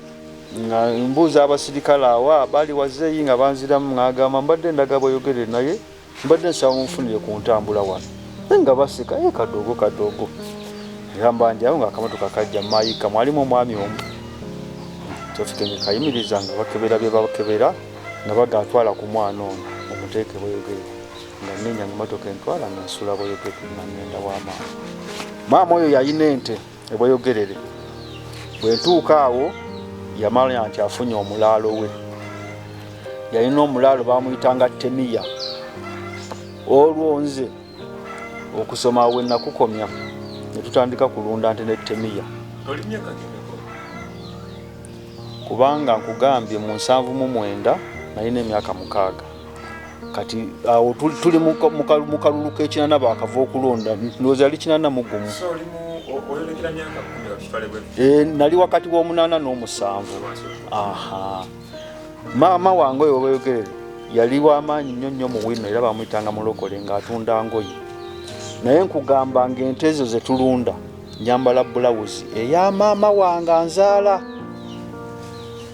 A: nga mbuuza abasirikale awo baali wazeeyi, nga banziramu ng'agamba mbadde ndaga Bweyogerere, naye mbadde nsaba munfunire ku ntambula wano, naye nga baseka, e kadogo kadogo. Era mba ndi awo nga akamotoka kajja mayika, mwalimu omwami omu, traffic nga kayimiriza, nga bakebera bye bakebera, nga bagatwala ku mwana ono omuteeke Bweyogerere. Nga nenya nga emotoka entwala, nga nsula Bweyogerere, nga ngenda wa maama. Maama oyo yalina ente Ebweyogerere. Bwe ntuuka awo yamala nti afunye omulaalo we. Yalina omulaalo bamuyitanga Temiya. Olwo nze okusoma we nakukomya, ne tutandika kulunda nte ne Temiya, kubanga nkugambye mu 79 nalina emyaka 6. Kati awo tuli mu kalulu k'ekinana, bakava okulonda, ndowooza yali 81. Nali wakati w'omunaana n'omusanvu. Aha, maama wange oyo Weyogerere yali w'amaanyi nnyo nnyo mu wino, era bamuyitanga mulokole, ng'atunda ngoye. Naye nkugamba ng'ente ezo ze tulunda, njambala bulawuzi eya maama wange anzaala.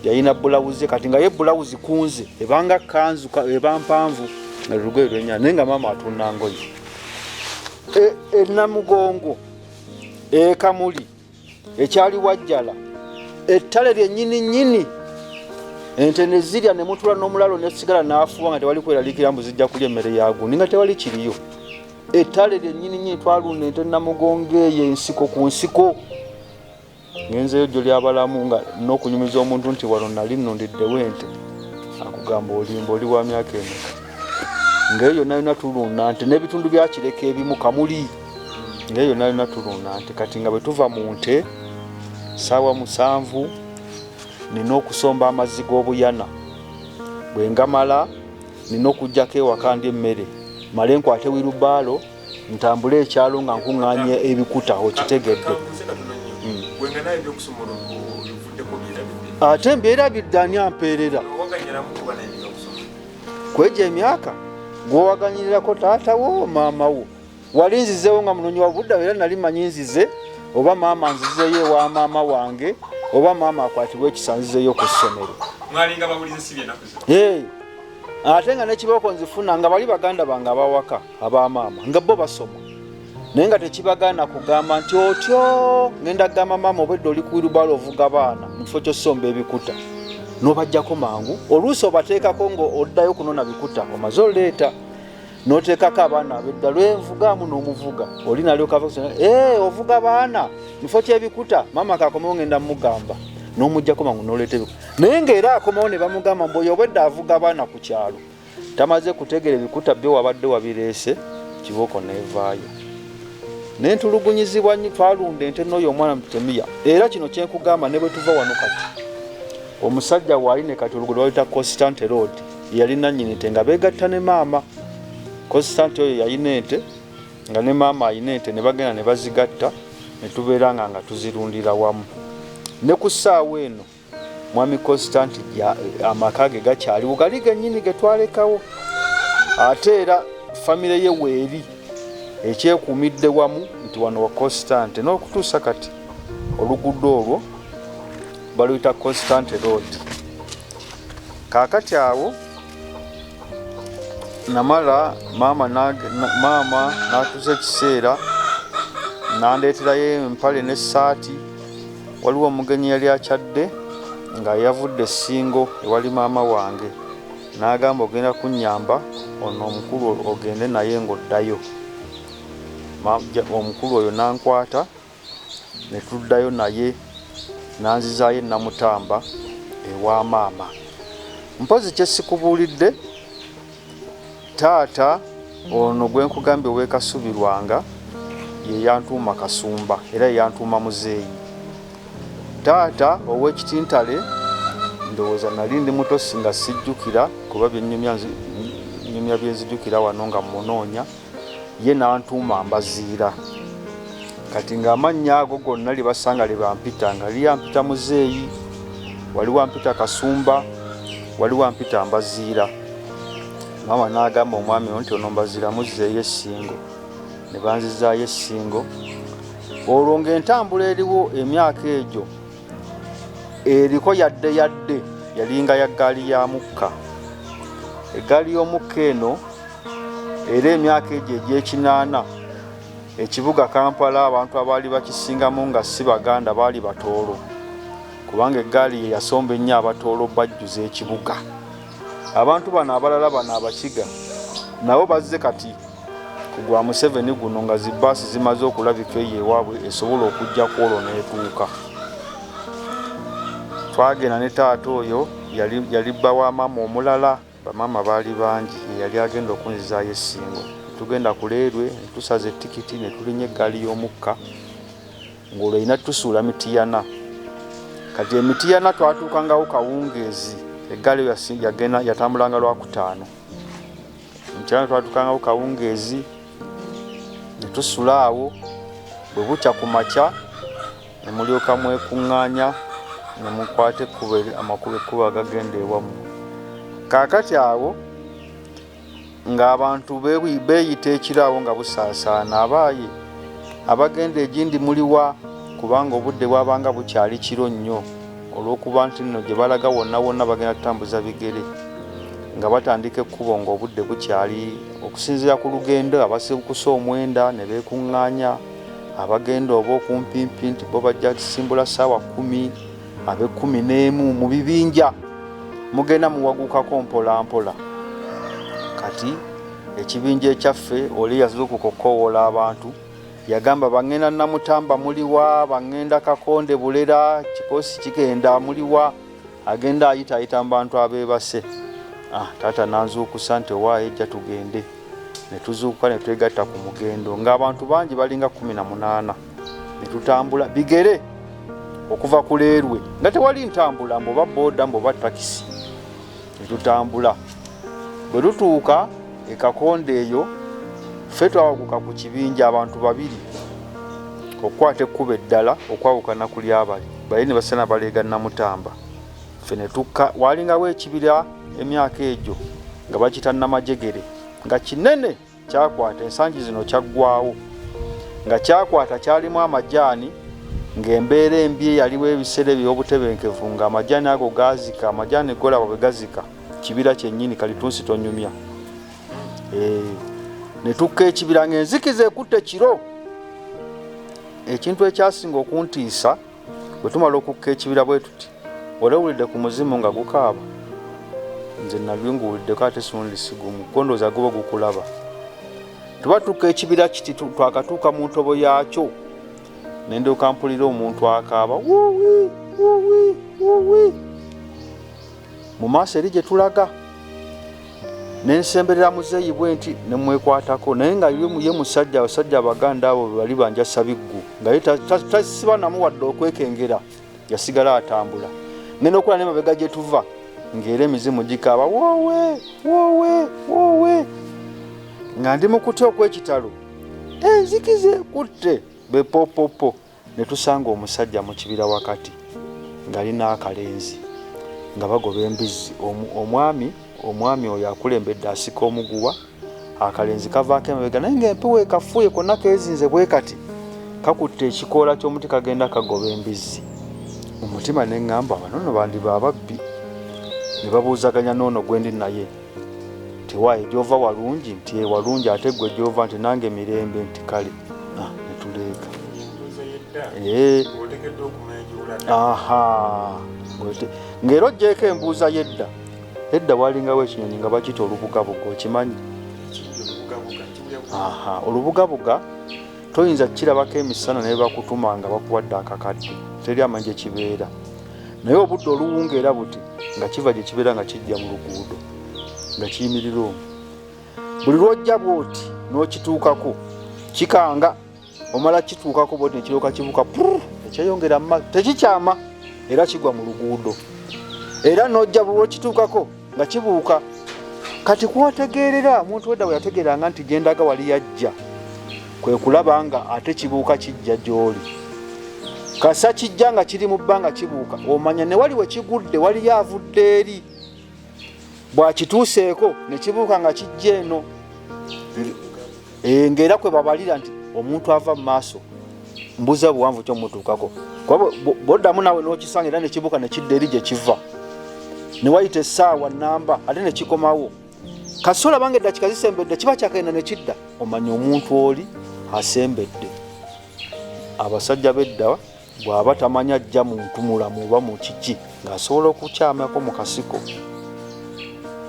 A: Yalina bulawuzi, kati nga ye bulawuzi kunze ebanga kanzu eba mpanvu nga lugoye lwenya, naye nga maama atunda ngoye. Enamugongo, Ekamuli, ekyali Wajjala, ettale lyennyini nnyini, ente ne zirya ne mutula n'omulalo nesigala n'afuba, nga tewali kweraliikira mbu zijja kulya emmere ya gundi, nga tewali kiriyo. Ettale lyennyini nnyini twalunda ente Namugongo eyo, ensiko ku nsiko. Ngenzeyo jjo lyabalamu nga n'okunyumiza omuntu nti wano nali nnundiddewo ente, akugamba olimba, oli wa myaka emeka? Ngaeyo yonna yonna tulunda nte, n'ebitundu bya Kireka ebimu, Kamuli, ngaeyo yonna yonna tulunda nte. Kati nga bwe tuva mu nte saawa 7, nina okusomba amazzi g'obuyana. Bwe ngamala nina okugjako ewaka ndi emmere, male nkwate wirubaalo ntambule ekyalo nga nkuŋŋaanya ebikuta. Okitegedde? Ate mbyerabidde, ani ampeerera kwegyo emyaka gwowaganyirirako taata wo, maama wo? Wali nzizeewo nga munonyi wa budda, era nali manyi nzize oba maama nzizeeyo ewa maama wange, oba maama akwatibwa ekisa nzizeeyo ku ssomero. Ate nga nekibooko nzifuna nga bali baganda bange abawaka abamaama nga bo basoma.
D: Naye nga tekibagaana kugamba nti otyo ngenda kugamba maama obwedda oli ku wirubaalo ovuga baana mu kifo ky'osomba ebikuta n'obajjako mangu. Oluusi obateekako nga oddayo kunona bikuta omaze oleeta n'oteekako abaana abedda lwenvugaamu n'omuvuga oli nalyoka ee ovuga baana mu kifo ky'ebikuta maama kakomewo ngenda mugamba n'omujjako mangu n'oleeta ebikuta naye ng'era akomawo ne bamugamba mbu oyo obwedda avuga baana ku kyalo tamaze kutegera ebikuta byo wabadde wabireese kibooko nevaayo nentulugunyizibwa nnyo twalunda ente n'oyo omwana mutemiya era kino kyenkugamba ne bwe tuva wano kati omusajja waali ne kati oluguudo baluyita Constante Road yali nannyini nte nga beegatta ne maama Constante oyo yalina ente nga ne maama alina ente ne bagenda ne bazigatta ne tubeera nga tuzirundira wamu ne ku ssaawa eno Mwami Constant amaka ge gakyaliwo gali gennyini ge twalekawo ate era famire ye weeri ekyekuumidde wamu nti wano wa Constant n'okutuusa kati oluguudo olwo baluyita Constant Road. Kaakati awo namala maama maama n'atuusa ekiseera n'andeeterayo empale n'essaati. Waliwo omugenyi yali akyadde nga yavudde Ssingo ewali maama wange n'agamba ogenda kunnyamba ono omukulu ogende naye ng'oddayo. Omukulu oyo n'ankwata ne tuddayo naye n'anzizaayo e Namutamba ewa maama. Mpozzi kye sikubuulidde Taata ono gwe nkugambye ow'e Kasubi Lwanga ye yantuuma Kasumba era ye yantuuma Muzeeyi. Taata ow'e Kitintale ndowooza nali ndi muto nga sijjukira kuba bye nnyumya nnyumya bye nzijukira wano nga mmunoonya ye n'antuuma Mbaziira. Kati ng'amannya ago gonna lye basanga lye bampita nga liyo ampita Muzeeyi, waliwo ampita Kasumba, waliwo ampita Mbaziira. Maama n'agamba omwami ono nti ono Mbazira muzzeeyo essingo ne banzizaayo essingo olwo ng'entambula eriwo emyaka egyo eriko yadde yadde yalinga ya ggaali ya mukka eggaali y'omukka eno era emyaka egyo egy'ekinaana ekibuga Kampala abantu abaali bakisingamu nga si Baganda baali Batooro kubanga eggaali ye yasomba ennyo Abatooro bajjuza ekibuga. Abantu bano abalala bano Abakiga nabo bazze kati ku gwa Museveni guno nga zi bbaasi zimaze okulabika eyo ewaabwe esobola okujja ku olwo n'etuuka. Twagenda ne taata oyo yali, yali bba wa maama omulala, bamaama baali bangi, ye yali agenda okunzizaayo e Ssingo. Ne tugenda ku leerwe ne tusaza ettikiti ne tulinnya eggaali y'omukka. Ng'olwo erina tusuula Mityana. Kati e Mityana twatuukangawo kawungeezi, eggaali eyo yagenda yatambulanga Lwakutaano. Mityana twatuukangawo kawungeezi ne tusula awo, bwe bukya ku makya ne mulyoka mwekuŋŋaanya ne mukwata ekkubo amakubo ekkubo agagenda ewammwe. Kaakati awo Ng'abantu beeyita ekiro awo nga busaasaana, abaaye abagenda egindi muliwa? Kubanga obudde bwabanga bukyali kiro nnyo, olw'okuba nti nno gye balaga wonna wonna bagenda kutambuza bigere, nga batandika ekkubo ng'obudde bukyali. Okusinziira ku lugendo, abasibukusa omwenda ne beekuŋŋaanya, abagenda oba okumpimpi nti bo bajja kusimbula ssaawa kkumi, ab'ekkumi n'emu mu bibinja mugenda muwagukako mpola mpola. Kati ekibinja ekyaffe oli yazuukuka okukoowoola abantu yagamba bangenda Namutamba muliwa, bangenda Kakonde Bulera, kikosi kigenda muliwa, agenda ayita ayita mu bantu abeebase. Ah, taata nanzuukusa nti owaaye ejja tugende, ne tuzuukuka ne twegatta ku mugendo ng'abantu bangi balinga 18 ne tutambula bigere okuva ku leerwe nga tewali ntambula mbu oba booda mbu oba takisi ne tutambula. Bwe tutuuka e Kakonde eyo ffe twawaguka ku kibinja abantu babiri okukwata ekkubo eddala okwawukana ku lyabali bali ne basana baleega Namutamba ffe ne tukka. Waalingawo ekibira emyaka egyo nga bakiyita Namajegere nga kinene. Kyakwata ensangi zino kyaggwawo. Nga kyakwata kyalimu amajaani ng'embeera embi eyaliwo ebiseera ebyo ey'obutebenkevu ng'amajaani ago gaazika, amajaani golaba bwe gazika kibira kyennyini kalitunsi tonyumya. Eh, ne tukka ekibira ng'enzikiza ekutte kiro. Ekintu ekyasinga okuntiisa, bwe tumala okukka ekibira bwe tuti, olewulidde ku muzimu nga gukaaba? Nze nali nguwuliddeko, ate siwundi sigumu, gwo ndowooza guba gukulaba. Tuba tukka ekibira kiti, twakatuuka mu ntobo yaakyo, ne ndyoka mpulira omuntu akaaba wuwi wuwi wuwi mu maaso eri gye tulaga. Ne nsemberera muzeeyi bwe nti ne mwekwatako, naye nga ye musajja, abasajja Abaganda abo bwe bali banjasa biggu, nga ye tasiba namu wadde okwekengera, yasigala atambula. Ngenda okula ne mabega gye tuva ng'era emizimu gikaaba woowe woowe woowe, nga ndi mu kutya okw'ekitalo, enzikiza ekutte bepopopo. Ne tusanga omusajja mu kibira wakati ng'ali n'akalenzi nga bagoba embizzi. Omwami oyo akulembedde asika omuguwa, akalenzi kavaako emabega, naye ng'empewo ekafuuye konna keezinze bwe kati, kakutte ekikoola ky'omuti kagenda kagoba embizzi. Mu mutima ne ŋŋamba, bano nno bandiba ababbi. Ne babuuzaganya n'ono gwe ndi naye nti, waaye gy'ova walungi? Nti e walungi. Ate ggwe gy'ova? Nti nange mirembe. Nti kale. Ah, ne tuleeka. Aha, ng'era oggyeeko embuuza y'edda. Edda walingawo ekinyonyi nga bakiyita olubugabuga, okimanyi? Aha, olubugabuga toyinza kukirabako emisana, naye bakutuma nga bakuwadde akakadde, teri amanyi gye kibeera. Naye obudde oluwungeera buti nga kiva gye kibeera nga kijja mu luguudo nga kiyimirira omwo. Buli lw'ojja bw'oti n'okituukako kikanga, omala kituukako bwoti nekiryoka kibuka ekyeyongera mu tekikyama, era kigwa mu luguudo. Era n'ojja buli lw'okituukako nga kibuuka. Kati kwotegeerera omuntu wedda bwe yategeeranga nti gyendaga wali yajja, kwe kulaba nga ate kibuuka kijja gy'oli. Kasa kijja nga kiri mu bbanga kibuuka, omanya ne wali we kigudde waliyo avudde eri, bw'akituuseeko ne kibuuka nga kijja eno. Ng'era kwe babalira nti omuntu ava mu maaso mbuza buwanvu kyomutuukako, kuba bw'oddamu naawe n'okisanga era ne kibuuka ne kidda eri gye kiva, ne wayita essaawa nnamba ate ne kikomawo. Kasita olaba nga eddakiika zisembedde kiba kyakagenda ne kidda, omanya omuntu oli asembedde. Abasajja b'edda bw'aba tamanya ajja muntu mulamu oba mu kiki, ng'asobola okukyamako mu kasiko,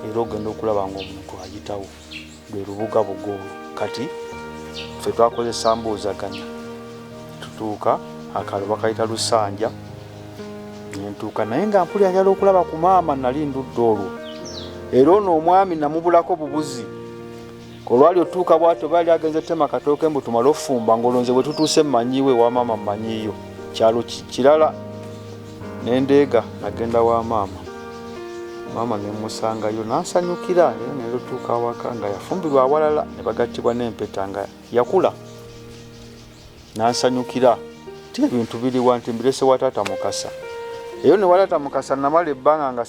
D: era ogenda okulaba ng'omuntu ayitawo. Lwe lubugabuga olwo. Kati ffe twakozesa mbuuzaganya, tutuuka akalo bakayita Lusanja, nentuuka, naye nga mpulira njala okulaba ku maama. Nali ndudde olwo, era ono omwami namubulako bubuzi. Olwali otuuka bwatyo baali agenze tema katooke mbu tumale ofumba, ng'olonze bwe tutuuse mmanyiwe wa maama, mmanyiyo kyalo kirala. Nendeega nagenda wa maama, maama nemusangayo nansanyukira, era nelutuuka awaka nga yafumbirwa awalala ne bagattibwa n'empeta nga yakula. Nansanyukira ti ebintu biriwa? Nti mbirese wa taata Mukasa. Eyo ne wa taata Mukasa namala ebbanga nga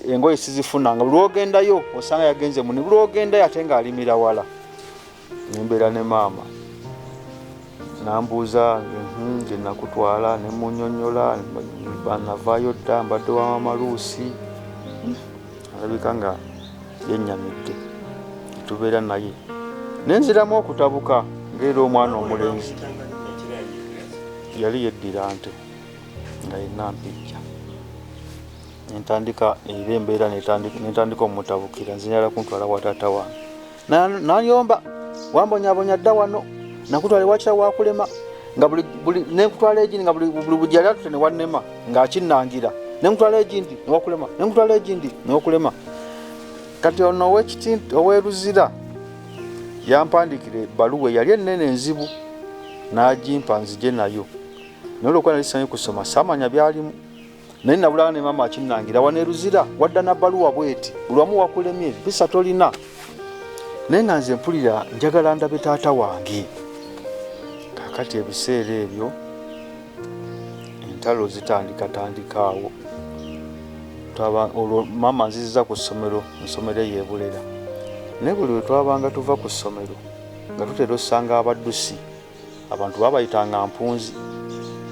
D: engoye sizifunanga. Buli lwogendayo osanga yagenze muni, buli lwogendayo ate ng'alimira wala. Nembeera ne maama nambuuza gye nakutwala, ne munyonyola navaayo dda, mbadde wa maama Luusi. Alabika nga yennyamidde, tubeera naye nenziramu okutabuka ng'era omwana omulenzi. Yali yeddira nte nga yenna mpijja. Nentandika era embeera nentandika omutabukira, nze njagala kuntwala wa taata wange. Nayomba, wambonyabonya dda wano, nakutwala ewakira wakulema, nga buli nenkutwala egindi nga buli buli yali atute ne wannema ng'akinnangira, nenkutwala egindi newakulema, nenkutwala egindi newakulema. Kati ono ow'ekiti ow'e Luzira yampandiikira ebbaluwa eyali ennene enzibu, n'agimpa nzije nayo, naye olwokuba nali simanyi kusoma saamanya byalimu, naye nabulala ne maama akinnangira, wano e Luzira wadda na bbaluwa bweti, buli wamu wakulemye, mpisa tolina. Naye nga nze mpulira njagala ndabe taata wange. Kaakati ebiseera ebyo entalo zitandika tandika awo. Olwo maama nziziza ku ssomero, nsomero eyo ebulera, naye buli lwe twabanga tuva ku ssomero nga tutera osanga abaddusi, abantu babayitanga mpunzi,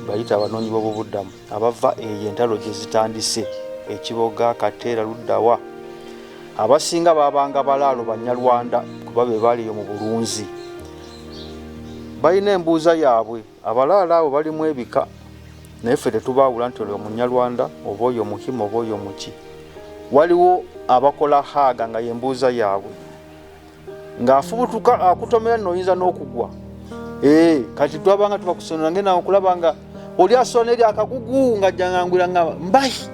D: bayita abanoonyi b'obubuddamu abava eyo entalo gye zitandise, Ekiboga, Kateera, luddawa. Abasinga babanga balaalo Banyarwanda, kuba be baaliyo mu bulunzi. Balina embuuza yaabwe. Abalaalo abo balimu ebika, naye ffe tetubaawula nti oyo Omunyarwanda oba oyo Omuhima oba oyo muki. Waliwo abakola haaga nga yembuuza yaabwe, ng'afubutuka akutomera nno oyinza n'okugwa. Ee, kati twabanga tuva kusonera ngenda okulaba nga oli asola neri akagugu nga jangangwira nga mbahi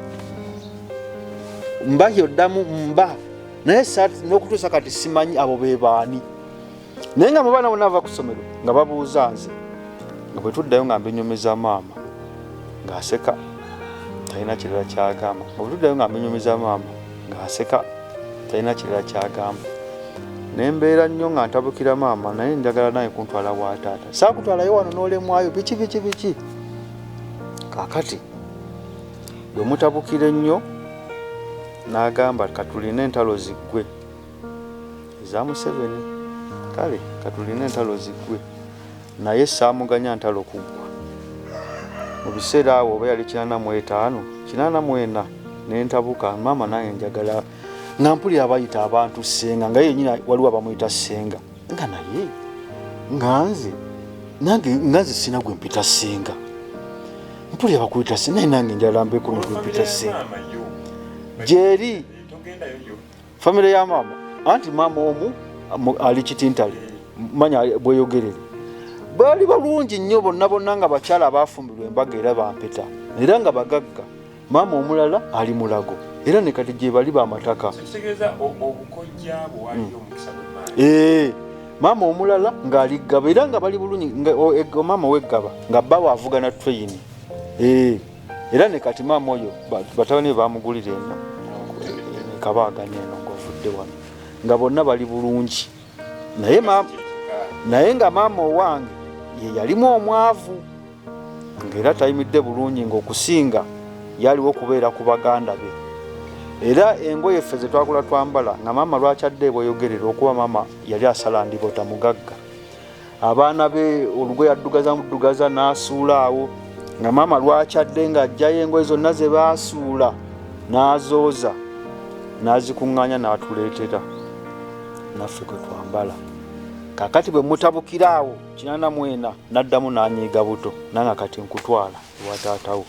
D: mbahi oddamu mba, naye n'okutuusa kati simanyi abo be baani. Naye nga mu baana bonna bava ku ssomero nga babuuza nze, nga bwe tuddayo nga mbinyumiza maama ng'aseka, talina kirala kyagamba. Nga bwe tuddayo nga mbinyumiza maama ng'aseka, talina kirala kyagamba. Ne mbeera nnyo nga ntabukira maama, naye njagala naye kuntwala wa taata, saakutwalayo wano n'olemwayo biki biki biki. Kaakati bwe mutabukira ennyo n'agamba katulina entalo ziggwe eza Museveni, kale katulina entalo ziggwe, naye saamuganya ntalo kuggwa. Mu biseera awo oba yali 85 84, nentabuka, maama nange njagala, nga mpulira bayita abantu ssenga, nga yenyini waliwo abamuyita ssenga, nga naye nga nze nange nga nze sina gwe mpita ssenga, mpulira bakuyita ssenga, naye nange njagala mbeeko ne gwe mpita ssenga. Gyeri famire ya maama, anti maama omu ali Kitintale, manya bweyogerere, baali balungi nnyo bonna bonna, nga bakyala abafumbirwa embaga era bampeta era nga bagagga. Maama omulala ali Mulago era ne kati gye bali bamataka. Maama omulala ng'ali Ggaba era nga bali bulungi, maama ow'eggaba nga bba avuga na train. Era ne kati maama oyo batabani be bamugulira eno kabaagana eno ng'ovudde wano, nga bonna bali bulungi. Naye nga maama owange ye yalimu omwavu, ng'era tayimidde bulungi, ng'okusinga yaliwo okubeera ku baganda be. Era engoye ffe ze twakula twambala, nga maama lwakyadde ebweyogerera, okuba maama yali asala ndibota, mugagga, abaana be olugoye addugaza muddugaza n'asuula awo, nga maama lwakyadde ng'ajjayo engoye zonna ze baasuula n'azooza n'azikuŋŋaanya n'atuleetera naffe kwe twambala. Kaakati bwe mutabukira awo 84 n'addamu n'anyiiga buto, nanga kati nkutwala ewa taatawo.